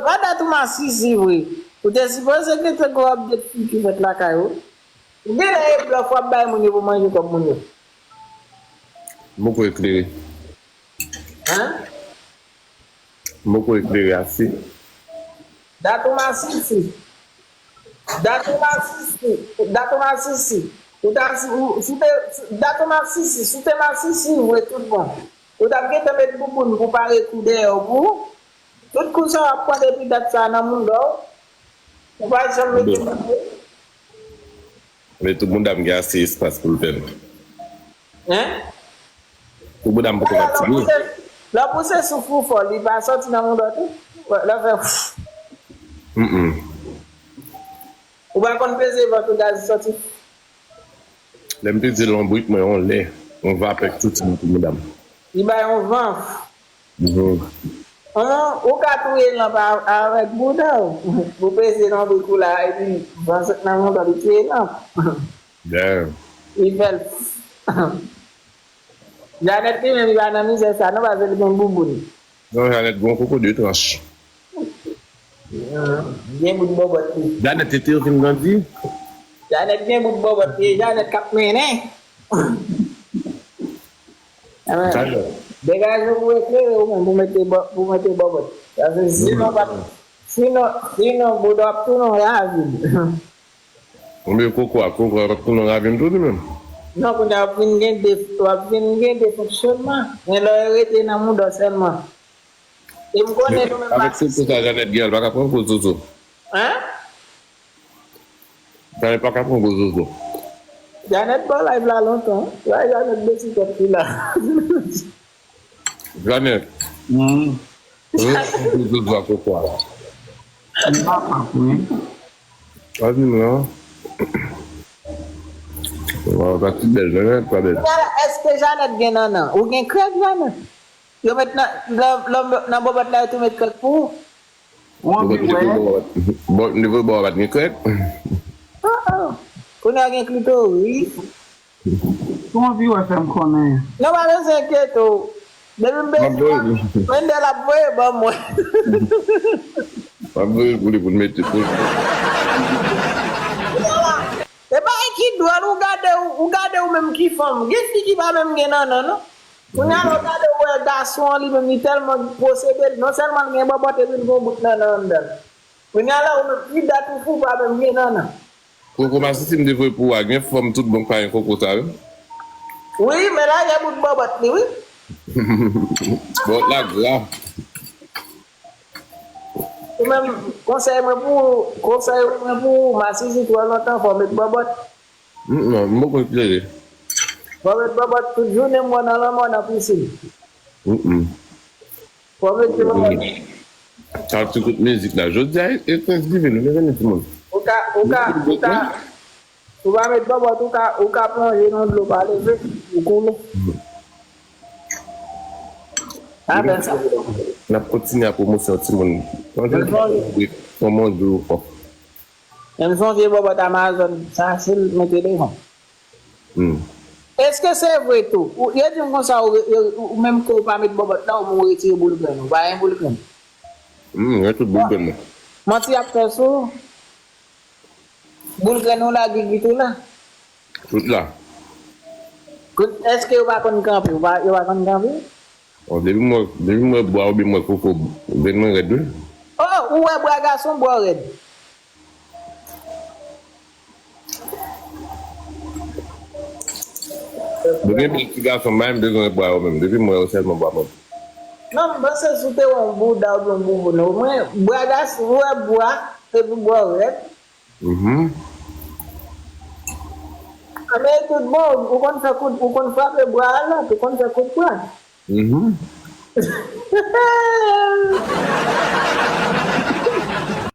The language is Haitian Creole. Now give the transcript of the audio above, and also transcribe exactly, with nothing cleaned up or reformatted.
Pa dat ou masisi vre. Ou te sipoze gen te gwo update ki fèt lakay ou. Ou genlè e blòf w ap bay moun yo pou manje kòb moun yo. M poko eklere. Hein? M poko eklere ase. Dat ou masisi. Dat ou masisi. Dat ou masisi. Ou ta si ou si te dat ou masisi. Si te masisi vre tout bon. Ou t ap gentan met bouboun pou pare kou dèyè w pou ou. Tout kou sa w ap pran depi dat sa nan mouda w. Ou pa janm mete bouboun. Men tout mouda m gen ase espas pou l fè l. Hein? Tout mouda m poko pa ti byen. Lè w pouse souf ou fò, li pa sòti nan mouda w tou. Lè w fè Mm-mm. Ou pa konn peze vant ou gaz sòti. Lè m peze lonbrit mwen yon lè, yon vapè k soti nan tout mouda m. Li bay yon van. Mhm. An, ou ka touye lanp a- avèk bouda w. Ou peze lonbrit ou la, epi van sot nan mouda w, li touye lanp. Yeah. Li fè l. Janet li menm li pa nan mizè sa non, paske li gen bouboun. Non, Janet gen yon koko de tranch. Gen bout bòbòt li. Janet tete yo fin grandi. Janet gen bout bòbòt li. Janet k ap mennen. Janet. Degaje w pou eklere ou menm pou mete bò- pou mete bòbòt. Paske sinon pa sinon sinon bouda w ap tounen yon ravin. Oubyen koko a, koko a p ap tounen yon ravin tou li menm. Non, kounye a w ap vin gen de w ap vin gen de fonksyonman. Men lè w rete nan mouda w sèlman. E m konnen nou menm Avèk se sa Janet gen, l pa ka pran gwo zozo. Hein? Janet pa ka pran gwo zozo. Janet pa live la lontan. Wè Janet de ti tèt li la. Janet. Hmm. Wi, gwo zozo a koko a. M pa pap wi. Pa di m non. Waw, pa ti bèl, Janet pa bèl. Kounye a la, èske Janet gen nannan? Ou gen krèk Janet? Yo met nan nan nan nan bòbòt la yo tou met krèk pou ou. Ou anvi wè? Bon, nivo bò a pa t gen krèk. Oh, oh. Kounye a gen klitoris. Ou anvi wè fè m konnen. Non pa bezwen enkyete w. Depi m bezwen Wendel ap voye ban mwen. M ap voye pou li pou l mete pou l. E bagay ki dwòl, ou gade ou, ou gade ou menm ki fanm. Gen fi ki pa menm gen nannan non. Kounye a la ou gade ou wè gason an li menm li tèlman posede l, non sèlman l gen bòbòt epi l gen yon bout nannan anndan l. Kounye a la ou menm ki dat ou fou pa menm gen nannan. Koko masisi m te voye pou ou a, gen fanm tout bon k pa gen koko sa wi. Wi, men la gen bout bòbòt li wi. Bòbòt la gra. Ou menm, konsèy mwen pou ou, konsèy mwen pou ou, masisi twò lontan, fò w met bòbòt. Mm, non, m poko eklere. Fò w met bòbòt tout jounen m wè nan lanmò nan pisin. Mm, mm. Fò w met bòbòt. Sa ti kout mizik la. Jodi a, e Thanksgiving, mezanmi timoun. Ou ka, ou ka, ou ka, ou pa met bòbòt, ou ka, ou ka plonje nan dlo pa leve, ou koule. Pa fè sa. N ap kontinye a pwomosyon timoun. Mwen vin fè yon moun di ou fò. Men m sonje bòbòt Amazon, sa se l mete devan. Hmm. Èske se vre tou? Ou- Yo di m konsa, ou, ou, ou menm ke ou pa met bòbòt la, ou retire boul grenn. Ou pa gen boul grenn. Hmm, gen tout boul grenn mwen. Manti ap fè sou ou. Boul grenn ou la, gigit ou la. Tout la. Kout- Èske yo pa konn kanpe? Yo pa, yo pa konn kanpe? Bon, depi mwen, depi mwen bwa oubyen mwen koko, grenn mwen rèd wi. Oh, ou wè bwa gason, bwa rèd. Depi mwen ti gason, mwen bezwen bwa yo menm. Depi mwen yo sèlman bwa mwen. Non, m panse si w te wè yon bouda oubyen yon bouboun, omwen, bwa gason, ou wè bwa, epi bwa rèd. Mhm. A, men tout bon, ou konn fè kout, ou konn frape bwa a lòt, ou konn fè kout bwa. Mhm.